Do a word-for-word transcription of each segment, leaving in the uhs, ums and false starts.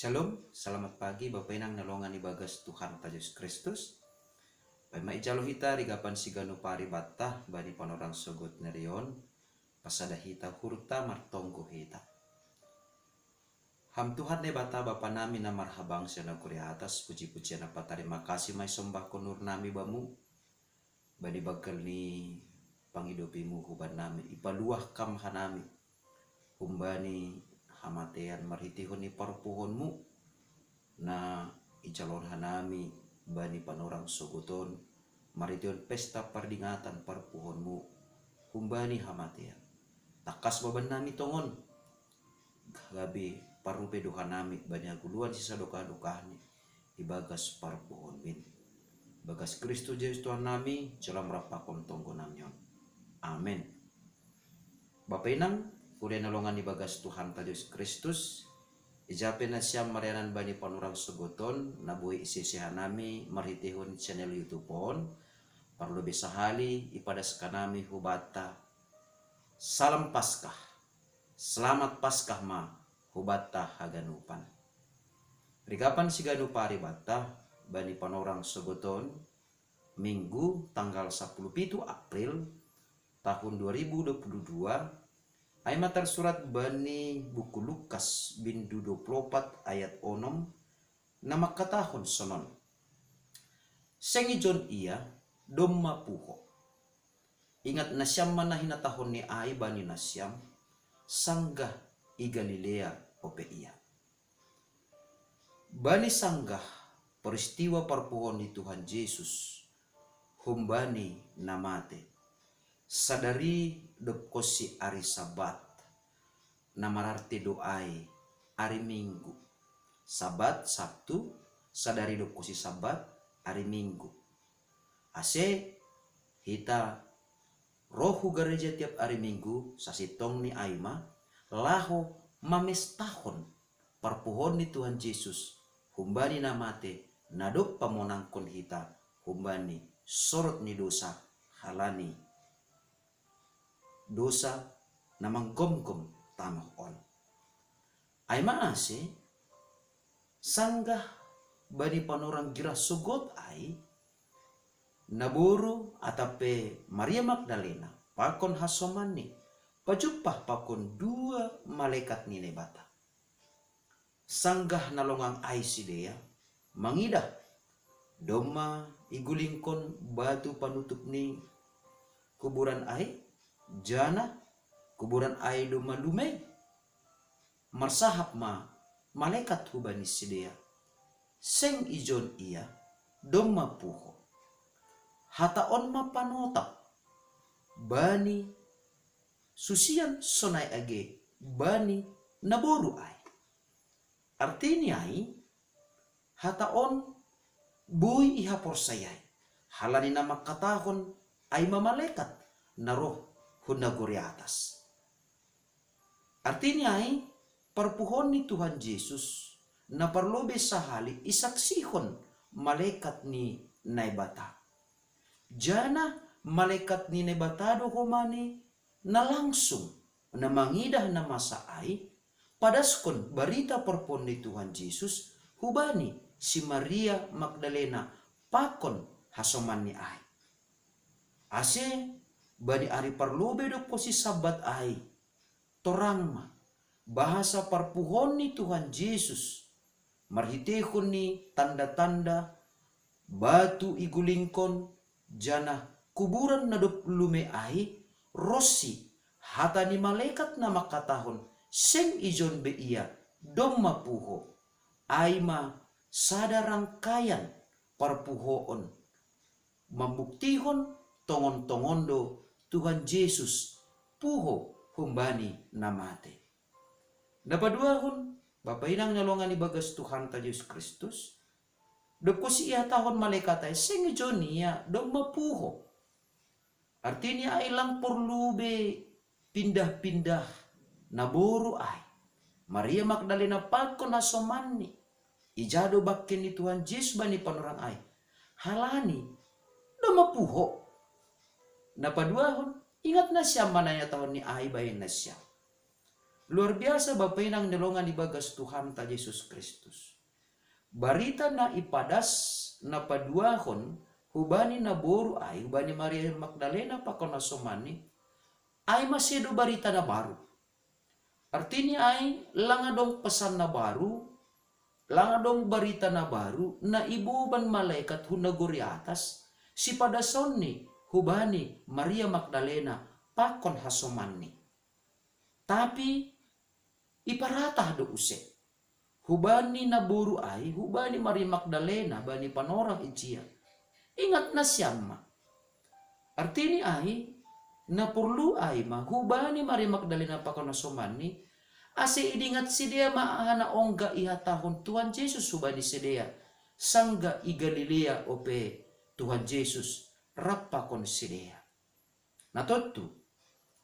Shalom, selamat pagi Bapa Inang na longan ibagas Tuhan ta Jesus Kristus. Paima ijalo hita rigapan siganu paribata bani panorang sogot nerion, pasada hita hurta martonggo hita. Ham Tuhan Naibata Bapa nami na marhabang sian nagori atas, puji-pujian apa tarima kasih ma isombahkon uhur nami bamu, bani banggal ni pangidopimu huban nami, ipaluah kam hanami humbani hamatean marhitehon ni parpuhonmu na ijalon hanami bani panorang sogoton, marhitehon pesta pardingatan parpuhonmu humbani hamatean. Tangkas baban nami tongon gabe parupe doha nami bani hagoluhan sisadokah-dokahni ibagas parpuhonmin. Bagas Kristus Jesus Tuhan nami, jalo ma rap pakon tonggo nami on. Amen. Bapa Inang, kuria na longan ibagas Tuhan ta Jesus Kristus, ijape nasiam marianan bani panorang sogoton na boi isese hanami marhitehon channel YouTube on, parlobe sahali ipadas hanami hubanta Salam Paskah. Selamat Paskah ma hubanta haganupan. Rigapan siganu paribata bani panorang sogoton, Minggu tanggal sapuluh pitu April tahun dua ribu dua puluh dua, ai ma tarsurat bani buku Lukas bindu dua puluh opat ayat onom, na mangkatahon sonon: Seng ijon ia, domma puho. Ingat nasiam ma na hinatahon ni ai bani nasiam, sanggah i Galilea ope ia. Bani sanggah peristiwa parpuhon ni Tuhan Jesus humbani na mate, sadari dobkonsi ari Sabat, na mararti do ai ari Minggu. Sabat, Sabtu, sadari dobkonsi Sabat, ari Minggu. Ase hita roh hu gareja tiap ari Minggu, sasintongni ai ma laho mamestahon parpuhon ni Tuhan Jesus humbani na mate, na dob pamonangkon hita humbani sorot ni dosa, halani dosa na manggomgom tanoh on. Ai ma ase, sanggah bani panorang girah sogot ai, naboru atap pe Maria Magdalena pakon hasomanni pajumpah pakon dua malekat ni Naibata. Sanggah na longang ai sidea, mangidah domma igulingkon batu panutup ni kuburan ai, janah kuburan ai domma lumei. Marsahap ma malekat hubani sidea: Seng ijon ia, domma puho. Hata on ma panotap bani susian sonai age bani naboru ai. Artini ai, hata on boi ihaporsayai, halani na mangkatahon ai ma malekat na roh hu nagori atas. Artini ai, parpuhon ni Tuhan Jesus na parlobe sahali isaksihon malekat ni Naibata. Janah malekat ni Naibata do homani na langsung na mangidah na masa ai, padaskon barita parpuhon ni Tuhan Jesus hubani si Maria Magdalena pakon hasomanni ai. Ase bani ari parlobe dobkonsi Sabat ai, torang ma bahasa parpuhon ni Tuhan Jesus marhitehon ni tanda-tanda, batu igulingkon, janah kuburan na dob lumei ai, ronsi hata ni malekat na mangkatahon: Seng ijon be ia, domma puho. Ai ma sada rangkaian parpuhoon mambuktihon tongon-tongon do Tuhan Jesus puho humbani na mate. Na paduahon, Bapa Inang na longan ibagas Tuhanta Jesus Kristus, dobkonsi ihatahon malekat ai: Seng ijon ia, domma puho. Artini ai, lang porlu be pindah-pindah naboru ai, Maria Magdalena pakon hasomanni, ija do bangke ni Tuhan Jesus bani panorang ai, halani domma puho. Na paduahon, ingat nasiam ma na ihatahon ni ai bahen nasiam. Luar biasa Bapa inang ni longan ibagas Tuhanta Jesus Kristus. Barita na ipadas na paduahon hubani naboru ai, hubani Maria Magdalena pakon hasomanni, ai ma sedo barita na baru. Artini ai lang adong pesan na baru, lang adong barita na baru na iboban malaikat hu nagori atas, sipadasonni hubani Maria Magdalena pakon hasomanni. Tapi iparatah do use hubani naboru ai, hubani Maria Magdalena, bani panorang ijia. Ingat nasiam ma. Artini ai, na porlu ai ma hubani Maria Magdalena pakon hasomanni, ase idingat sidea ma aha na ongga ihatahon Tuhan Jesus hubani sidea, sangga i Galilea ope Tuhan Jesus rap pakon sidea. Na tontu,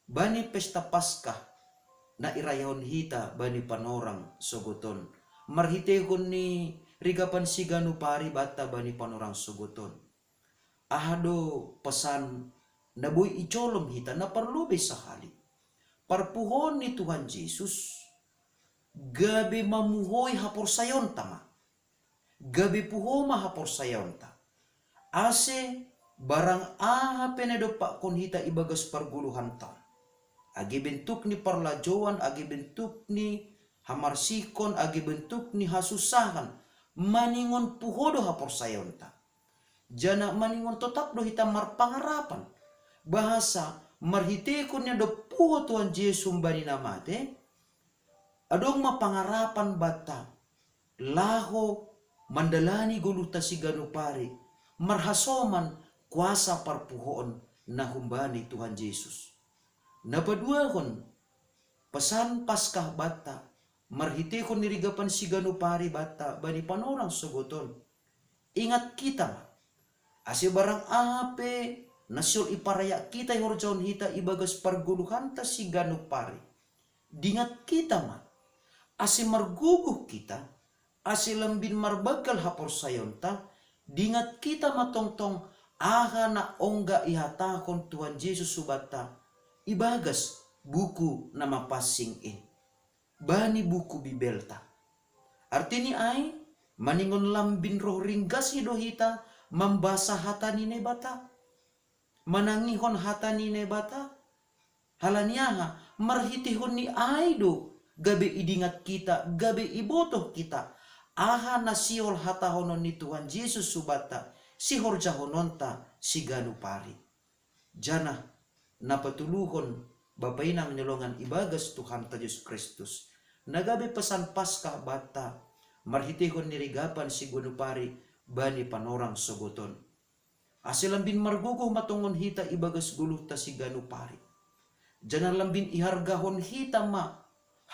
bani pesta Paskah na irayahon hita bani panorang sogoton, marhitehon ni rigapan siganup ari banta bani panorang sogoton. Aha do pesan na boi ijolom hita na parlobei sahali? Parpuhoon ni Tuhan Jesus gabe mamuhoi haporsayaonta ma. Gabe puho ma haporsayaonta. Ase barang aha pe na idompakkon hita ibagas pargoluhanta on, age bentuk ni parlajouan, age bentuk ni hamarsihkon, age bentuk ni hasusahon, maningon puho do haporsayaonta. Janah maningon totap do hita marpangarapan, bahasa marhitehon na dob puho Tuhan Jesus humbani na mate, adong ma pangarapan banta laho mandalani goluhta siganup ari, marhasoman kuasa parpuhoon na humbani Tuhan Jesus. Na paduahon, pesan Paskah banta, marhitehon ni rigapan siganup ari banta bani panorang sogoton. Ingat hita ma, ase barang aha pe na sihol iparayak hita ihorjahon hita ibagas pargoluhanta siganup ari, dingat hita ma, ase margogoh hita, ase lambin marbanggal haporsayaonta, dingat hita ma tongtong aha na ongga ihatahon Tuhan Jesus hubanta ibagas buku na mapansing in, bani buku Bibelta. Artini ai, maningon lambin roh ringgasni do hita mambasa hata ni Naibata, manangihon hata ni Naibata? Halani aha? Marhitehon ni ai do gabe idingat hita, gabe ibotoh hita aha na sihol hatahonon ni Tuhan Jesus hubanta sihorjahononta siganup ari. Janah na patoluhon, Bapa inang ni longan ibagas Tuhanta Jesus Kristus, na gabe pesan Paskah banta, marhitehon ni rigapan siganup ari bani panorang sogoton. Ase lambin margogoh ma tongon hita ibagas goluhta siganup ari. Janah lambin ihargahon hita ma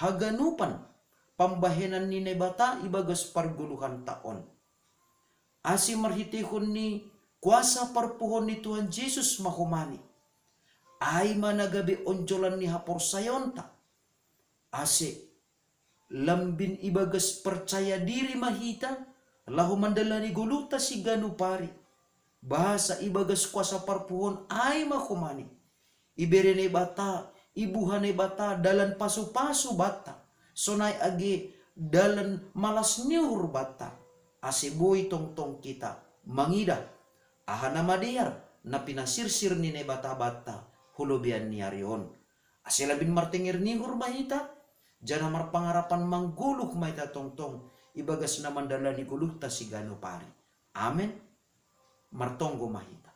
haganupan pambahenan ni Naibata ibagas pargoluhanta on. Ase marhitehon ni kuasa parpuhoon ni Tuhan Jesus ma homani. Ai ma na gabe onjolan ni haporsayaonta. Ase lambin ibagas parcaya diri ma hita laho mandalani goluhta siganup ari. Bahasa ibagas kuasa parpuhoon ai ma homani. Ibere Naibata, ibuha Naibata dalan pasupasu banta, sonai age dalan malas ni uhur banta, ase boi tongtong hita mangidah aha na madear na pinasirsir ni Naibata banta hu lobeian ni ari on. Ase lambin martenger ni uhur ma hita, janah marpangarapan manggoluh ma hita tongtong ibagas na mandalani goluhta siganup ari. Amen. Martonggo ma hita.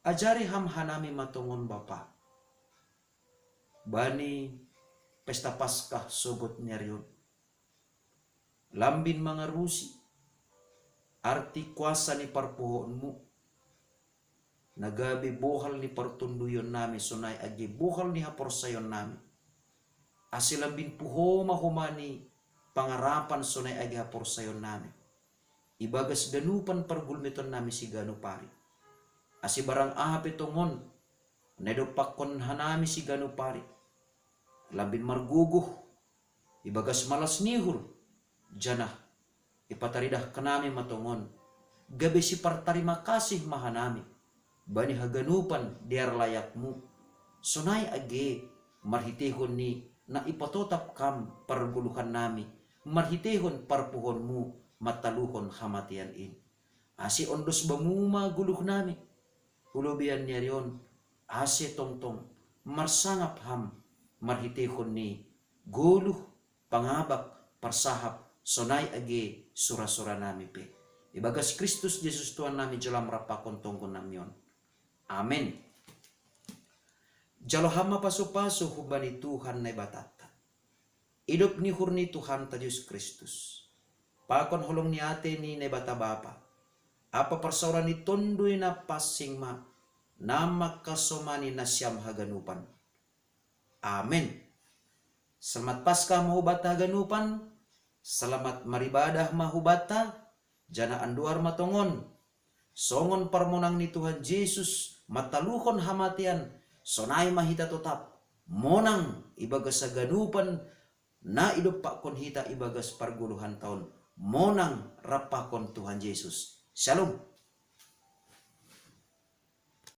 Ajari Ham hanami ma tongon Bapa, bani pesta Paskah sogot ni ari on, lambin mangarusi arti kuasa ni parpuhoonMu, na gabe bohal ni partonduionnami sonai age bohal ni haporsayaonnami. Ase lambin puho ma homani pangarapan sonai age haporsayaonnami ibagas ganupan pargulmitonnami siganup ari. Ase barang aha pe tongon na idompakkon hanami siganup ari, lambin margogoh ibagas malas ni uhur, janah ipataridah hanami ma tongon gabe sipartarima kasih ma hanami bani haganupan dear layakMu, sonai age marhitehon ni na ipatotap kam parguluhannami, marhitehon parpuhonmu mataluhon hamatian in. Ase ondos bamu ma guluhnami, hu lobeian ni ari on, ase tongtong marsangap ham marhitehon ni goluh, pangabak, parsahap, sonai age sura-suranami pe. Ibagas Kristus Jesus Tuhannami, jalo ham rap pakon tonggonnami on. Amen. Jalo ham ma pasu-pasu humbani Tuhan Naibatanta, idop ni uhur ni Tuhanta Jesus Kristus, pakon holong ni atei ni Naibata Bapa, ampa parsaoran ni Tonduy Napansing ma, na mangkasomani nasiam haganupan. Amen. Selamat Paskah ma hubanta haganupan, selamat maribadah ma hubanta, janah andohar ma tongon, songon parmonang ni Tuhan Jesus mataluhon hamatian, sonai ma hita totap monang ibagas haganupan na idompakkon hita ibagas parguluhanta on, monang rap pakon Tuhan Jesus. Shalom.